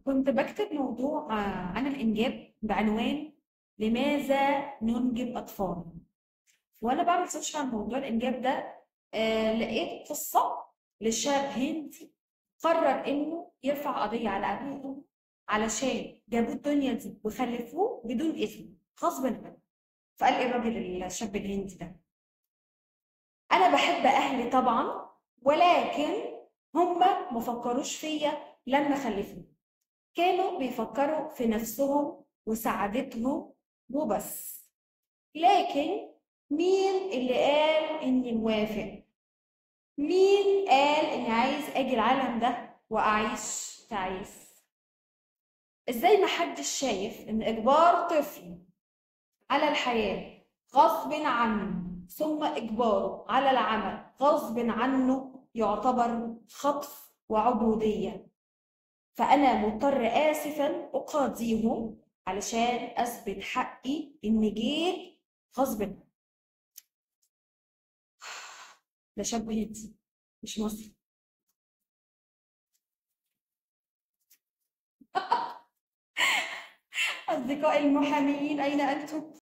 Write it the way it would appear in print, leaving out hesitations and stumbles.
كنت بكتب موضوع عن الإنجاب بعنوان لماذا ننجب أطفال؟ وأنا بعمل search عن موضوع الإنجاب ده لقيت قصة لشاب هندي قرر إنه يرفع قضية على أبوه وأمه علشان جابوه الدنيا دي وخلفوه بدون إذن غصب عنه. فقال إيه الراجل الشاب الهندي ده؟ أنا بحب أهلي طبعا، ولكن هما ما فكروش فيا لما خلفوني، كانوا بيفكروا في نفسهم وسعادتهم وبس. لكن مين اللي قال إني موافق؟ مين قال إني عايز أجي العالم ده وأعيش تعيس؟ إزاي محدش شايف إن إجبار طفل على الحياة غصب عنه ثم إجباره على العمل غصب عنه يعتبر خطف وعبودية؟ فأنا مضطر آسفاً أقاضيهم علشان أثبت حقي إني جيت غصب عني. ده شاب هندي مش مصري. أصدقائي المحاميين أين أنتم؟